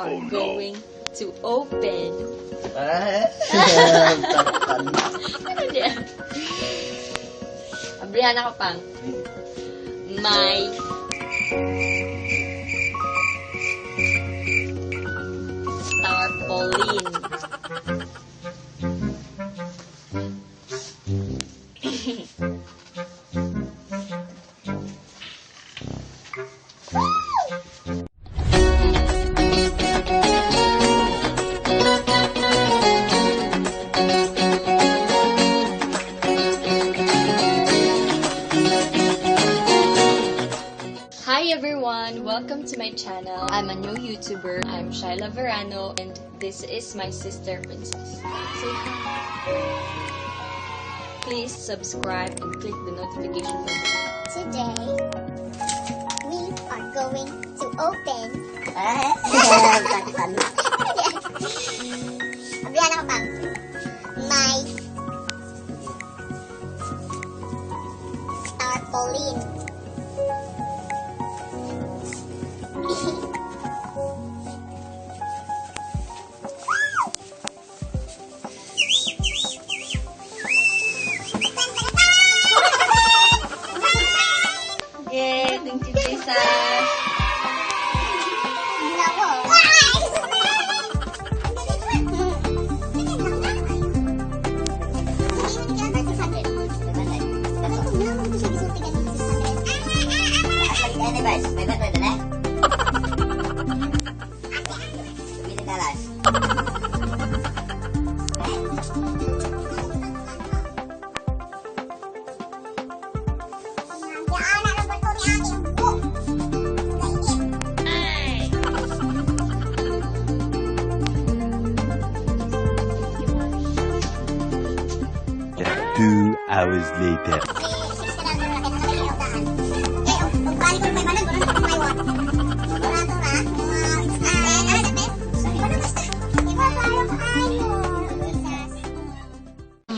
are going to open. Ah, Ano diyan? Abrihan ako pang. My tarpaulin. Hi everyone! Welcome to my channel. I'm a new YouTuber. I'm Shyla Verano and this is my sister Princess. Say hi. Please subscribe and click the notification bell. Today, we are going to open. Abrihan ako pang. My tarpaulin. Yay! Thank you, Jesus! Nawa. 2 hours later.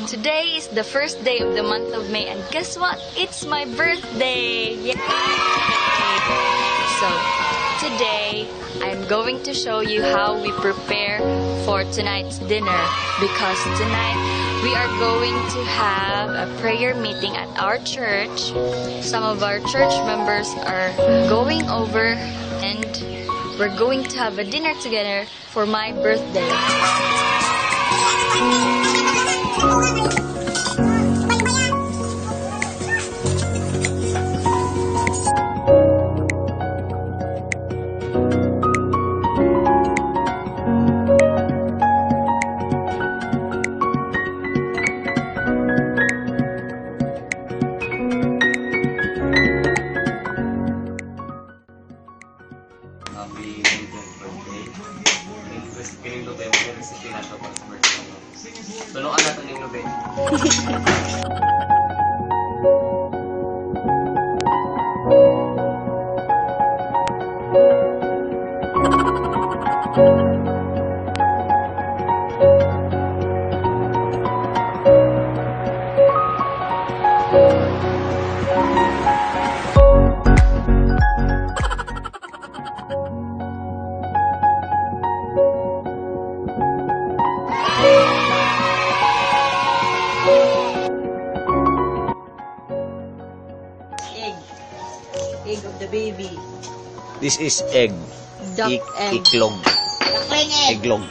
Today is the first day of the month of May and guess what? It's my birthday! Yay! So, today I'm going to show you how we prepare for tonight's dinner because tonight we are going to have a prayer meeting at our church. Some of our church members are going over and we're going to have a dinner together for my birthday. Happy 20th birthday. Request kining Lube, mo recipe na to para sa birthday mo. Tulungan natin ning Lube. Egg. Egg of the baby. This is egg. Duck egg. Iklog. Duckling egg. Iglog.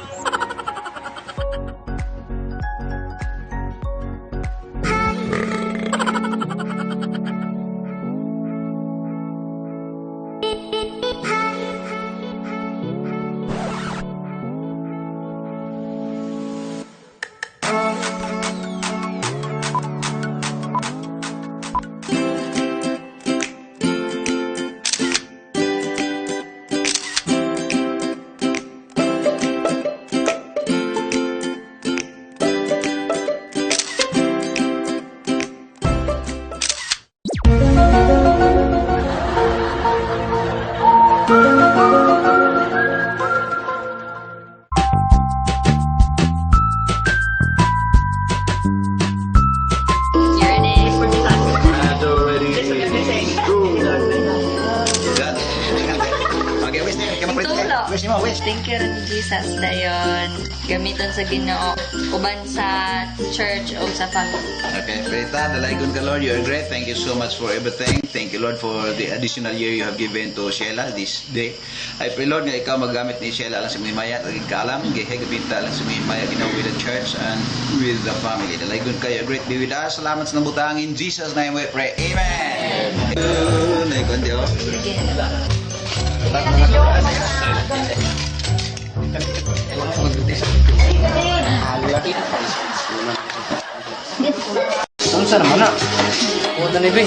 Wish mo, wish. Thank you rin ni Jesus dayon. Gamiton sa Ginoo uban sa church o sa family. Okay, Berita, dalaygon ka, Lord. You are great. Thank you so much for everything. Thank you, Lord, for the additional year you have given to Sheila this day. I pray, Lord, nga ikaw maggamit ni Sheila alang sa imong himaya at kaalam. Gihigabinta alang sa imong himaya, Ginoo, with the church and with the family. Dalaygon ka, you are great. Be with us. Salamat sa nabutang. In Jesus' name we pray. Amen. Amen. Diyo. Unsa naman na? Puta ni be.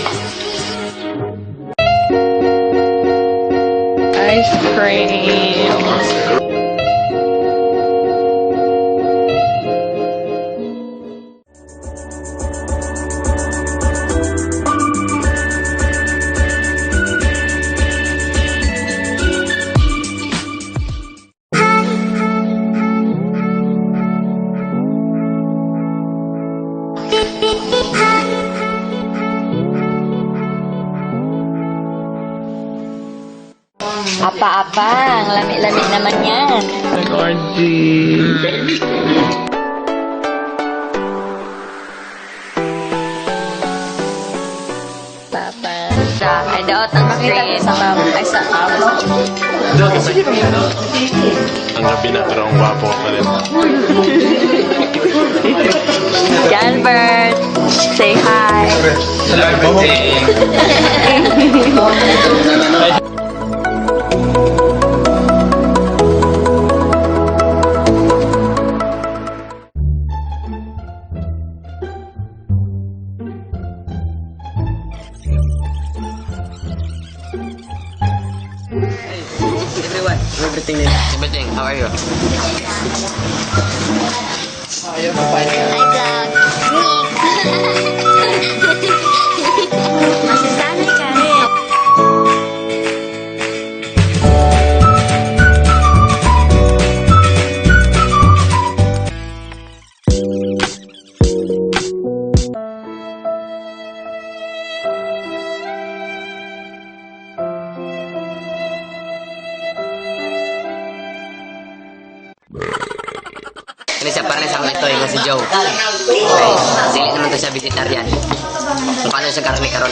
Ice cream. Apa-apa, ang lami-lami naman yan. Papa. Sa, ay daot ang screen. Sa mama. Ay sa amo. Ang gabi na pero ang gwapo pa rin. Jalbert, say hi. Everyone, everything, everything. How are you? Hi, vlog. Nick. Masisanay ka rin. Ano siya, parang sa ito, yung si Joe. Okay. Dili naman to siya vegetarian. Kung paano siya karne karon.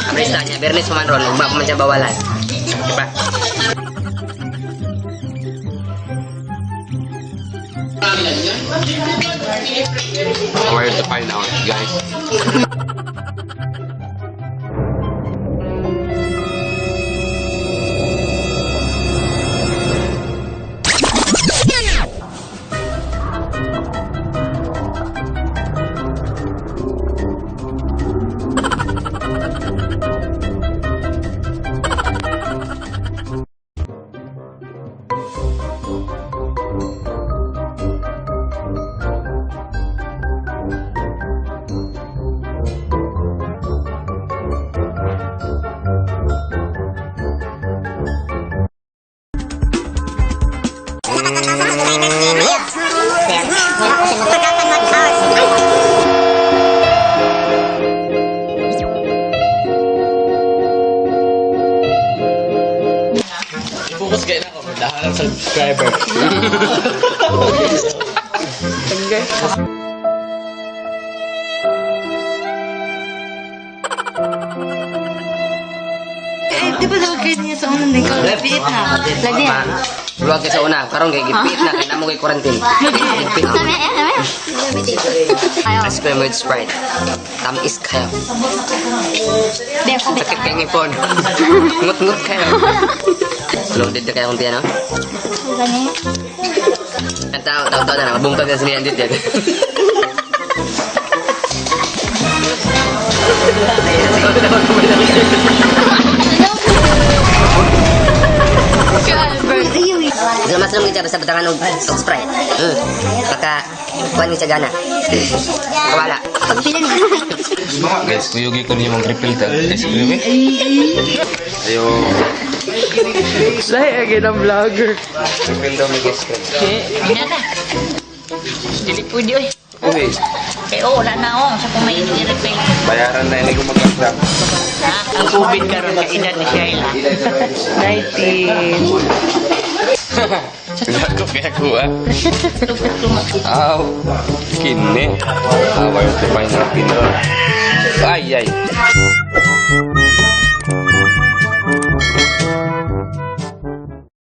Abris na niya, Bernes man ron, ugma pa man siya bawalan. Diba? Where to find out, guys? Focus kayo na ako. Dahan ang subscriber. Eh, di ba daw kayo niya sa unang din? Piit na. Lagi. Luwag ka sa una, karon kay gipit na kay namo kay quarantine. Gipit. Ice cream with Sprite. Tamis kayo. Sakit kay ngipon. Ngut-ngut kayo. Loaded na kayo kung tiyan, no? Ang tao, tao, tao na lang. Bungkag na sila dito. Mas lang kita basta batangan og Sprite. Baka kuan ni siya gana. Wala. Pagpila ni. Guys, kuyugi ko niyo mag-refill tag ice cream eh. Ayo. Lahi again ang vlogger. Refill daw may guest ka. Ano na? Dili pwede oy. Uy, Eh oh, wala na oh. Sa kung may i-refill. Bayaran na yun kung magkakta. Ang COVID karon sa edad ni Shaila. 19. Gago kaya ko ah. Aw, kini. How are you to find out Pinoy? Ay, ay.